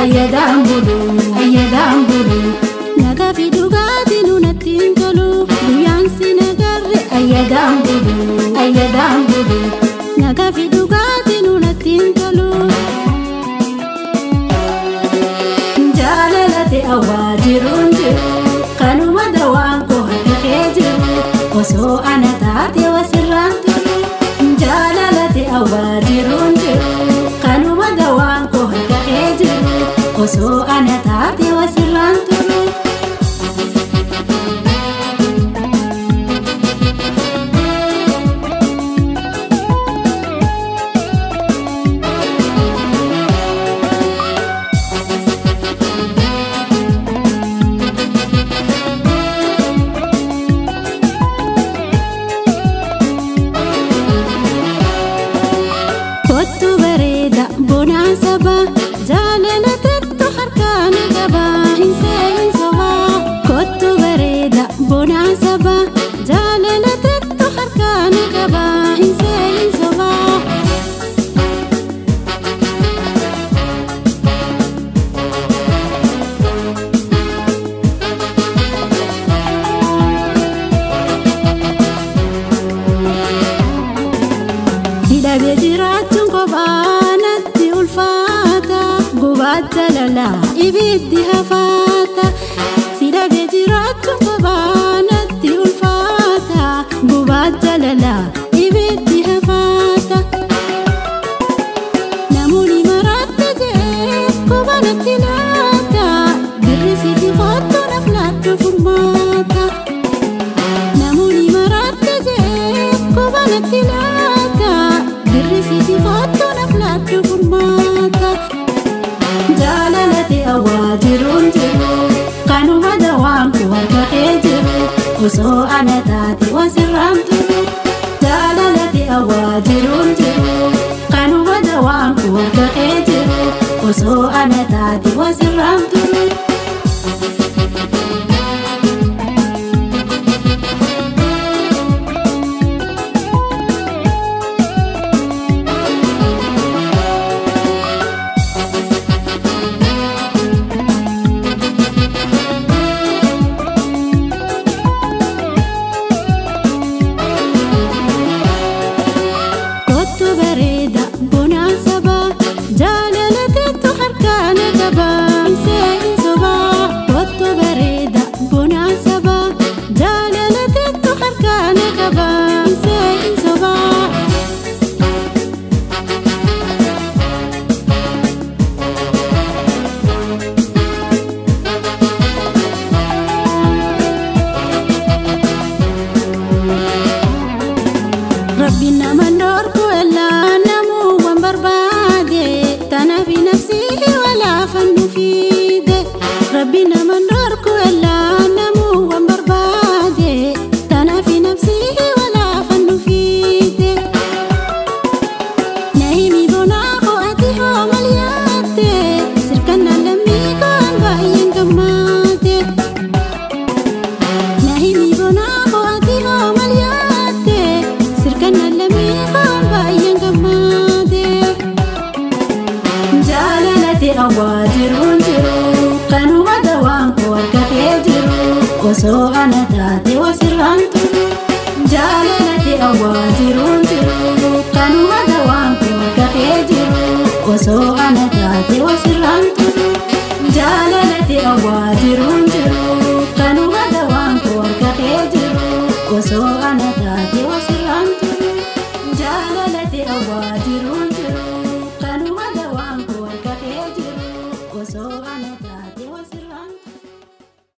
Ayyadaan bulu ayyadaan bulu. Nyaata fi dhugaatiin natti hin tolu guyyaan si nagarre ayyadaan bulu ayyadaan bulu. Nyaata fi dhugaatiin natti hin tolu. Jaalalate awwaa jiruun jiru kanuma dawaan koo harka kee jiru osoo ana taate wasirraan turu. Jaalalate awwaa jiruun jiru kanuma dawaan koo harka kee jiru osoo ana taate wasirraan turu. Kottu bareeda bonaan saba jaalala tettu harkaan qaba hin seen soba. Kottu bareeda bonaan saba jaalala tettu harkaan qaba hin seen soba. Hidhamee jiraachuun kophaa natti ulfaata gubaacha lalaa ibiddi hafaata. Hidhamee jiraachuun kophaa natti ulfaata gubaacha lalaa ibiddi hafaata. Namoonni maraatti jee kophaa natti laata birrisiiti kottu naaf laattu furmaata. Namoonni maraatti jee kophaa natti laata. Birrisiiti kottu naaf laattu furmaata. Jaalalate awwaa jiruun jiru kanuma dawaan koo harka kee jiru osoo ana taate wasirraan turu. Jaalalate awwaa jiruun jiru kanuma dawaan koo harka kee jiru osoo ana taate wasirraan turu. Kottu bareeda bonaan saba jaalala tettu harkaan qaba hin seen soba. Kottu bareeda bonaan saba jaalala tettu harkaan qaba hin seen soba. Rabbi nama dhorku elaa namuu waan barbaade tanaaf nafsii walaafan nu fiide. Rabbi nama dhorku elaa namuu waan barbaade tanaaf nafsii walaafan nu fiide. Nahimi bonaa koo ati hoo maal yaatte sirkannaan lammii koon baay'een gammaate. Nahimi bonaa koo ati hoo maal yaatte sirkannaan lammii koon baay'een gammaate. Jaalalate awwaa jiruun jiru kanuma dawaan koo harka kee jiru osoo ana taate wasirraan turu. Jaalalate awwaa jiruun jiru kanuma dawaan koo harka kee jiru osoo ana taate wasirraan turu. Jaalalate awwaa jiruun jiru.